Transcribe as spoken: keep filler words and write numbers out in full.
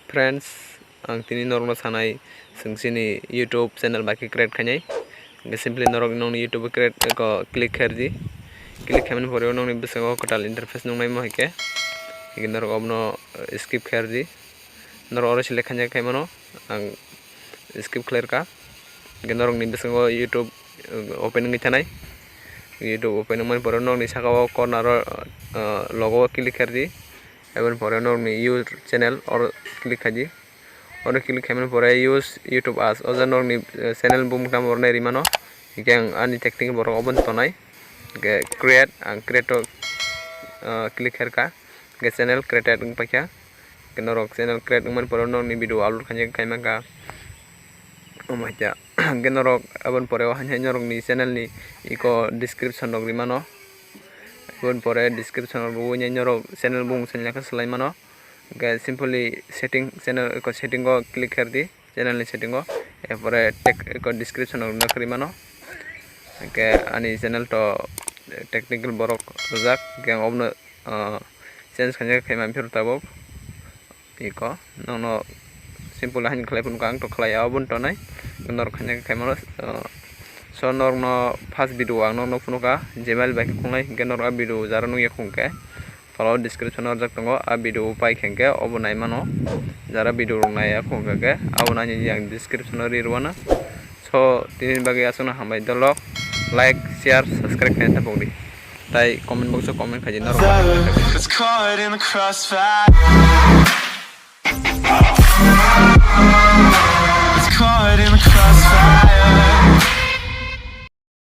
Friends, ang tini norokno sanai, chwng chini YouTube channel bai khe create khainai. Hwnkhe simply norok nokni YouTube create eko click khairdi. Click khaimani pore nokni bwskango kwtal interface nuknai mo hai khe. Hwnkhe norok obono, eh, skip khairdi. Norok oro select khainai khaimano ang skip khlairkha. Hwnkhe norokni bwskango YouTube, eh, open wngwi thanai. YouTube open wngmani pore nokni saka o corner o, eh, logo o click khairdi. Eboni pore nokni use channel oro click khaidi. Oro click khaimani pore use YouTube ads. O jaga nokni, eh, channel bumung tamo rwnai rimano. Hwnkhe ang ani technique borok obono tonai. Hwnkhe create, ang create o, eh, click khairkha. Hwnkhe channel created wng paikha. Hwnkhe norok channel create wngmani pore nokni video upload khainai khe khaimankha. Omo hai khe. Hwnkhe norok aboni pore o hai norokni channel ni eko description rok rimano. Aboni pore description rok rwui norok channel bumung channel khe swlai mano. Hwnkhe simply setting, channel eko setting o click khairdi, channel ni setting o. Erpore tag eko description rok rwna kwrwi mano. Hwnkhe ani channel to technical borok rwjak, hwnkhe ang obono, ah, change khainai khe khaimani phuru tabuk. Eko, nokno simple haino khlai phunukha, ang to khlai ya, obono tonai. Norok khaina khe khaimano, uh, so norokno first video ang nokno phunukha, Gmail bai khe khungnai, hwnkhe norok a video jara nukya khungkhe, tolo description o rwjak tongo, a video pai khe hwnkhe obo naimano, jara video rok naiya khungkhe, abo naini ang description o ri rwano. So, tini bagwi aswkno hambai dolok, like, share, subscribe khaina tapokdi. Tai comment box o comment khaidi norok. It's caught in the crossfire.